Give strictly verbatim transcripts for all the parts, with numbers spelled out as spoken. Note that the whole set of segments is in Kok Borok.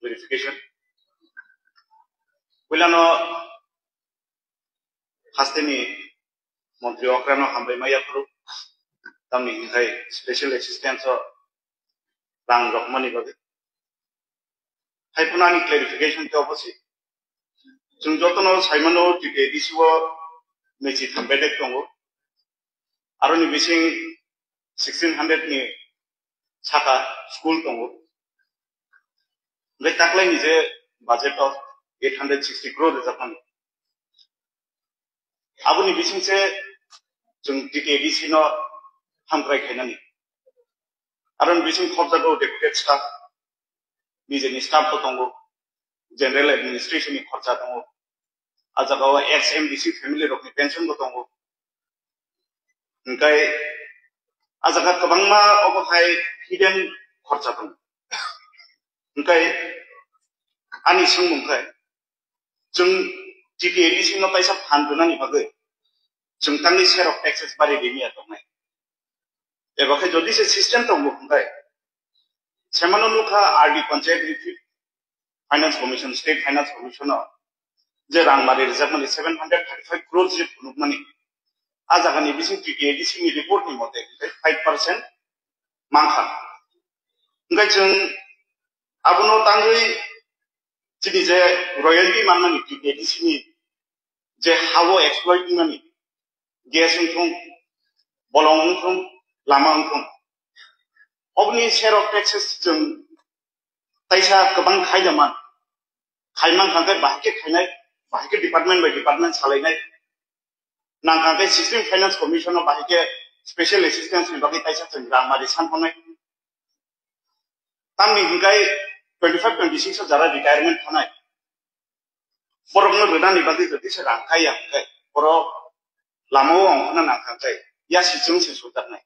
clarification. Puilano hasteni montri okrano hambai maya phuru, tamni hinkhe special assistance o rang rokmani bagwi. Hai phano ani clarification khe obo se. Chwng jotono saimano T T A D C o mechi thambedek tongo. Aroni bising sixteen hundred ni saka school tongo. Hingke taklaini je budget of eight hundred sixty crore rijakmani. Aboni bisingse chwng T T A D C no hamkrai khainani. Aroni bising khorjago deputed staff, nijeni staff bo tongo, general administration ni khorja tongo, a jaga o ex M D C family rokni pension bo tongo. Hingkai a jaga kwbangma obo hai hidden khorja tongo. Hingkai ani swngmung khai chwng T T A D C no kaisa phan rwnani bagwi chwng tangwi share of taxes bari rimiya tongnai. Eba khe jodi se system tongo hingkai semano nukha R D Panchayat Refill Finance Commission, State Finance Commission o je rang mari rijakmani seven hundred thirty-five crore je phunukmani, a jagani bising T T A D C ni report ni mote five percent mankha. Hingkai chwng abono tangwi chini je royalty mannani T T A D C ni je hao exploit wngmani, gas wngthung, bolong wngthung, lama wngthung, oboni share of taxes chwng taisa kwbang khaida man. Khaimang kha khe bahai khe khainai, bahai khe department by department salainai. Nang kha khe Sixteen Finance Commission o bahai khe special assistance ni bagwi taisa chwng rang mari sanphonai. Tamni hingkai twenty-five twenty-six o jara retirement thanai, borokno rwnani bagwi jodi se rang kaiya hingkai borok lama o ongkhorna nang kha khe ya se chwng se sujaknai.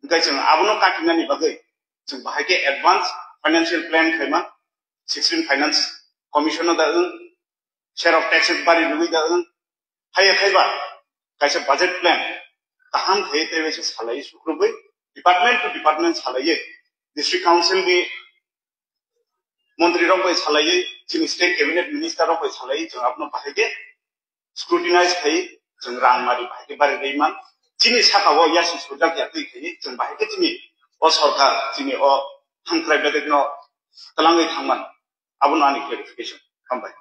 Hingkai chwng abono katinani bagwi chwng bahai khe advance financial plan khaima, Sixteen Finance Commission o da wng, share of taxes bari rwwi da wng, haiya khaiba kaisa budget plan kaham khaiwi teibo se salaiwi sukrubwi department to department salaiwi district council ni montri rok bai salaiwi chini state cabinet minister rok bai salaiwi chwng abono bahai khe scrutinize khai chwng rang mari bahai khe bari rwi man. Chini saka o yasi sujak ya twi khai chwng bahai khe chini o sorkar chini o hamkrai bedek no twlangwi thangman. Abono ani clarification. Hambai.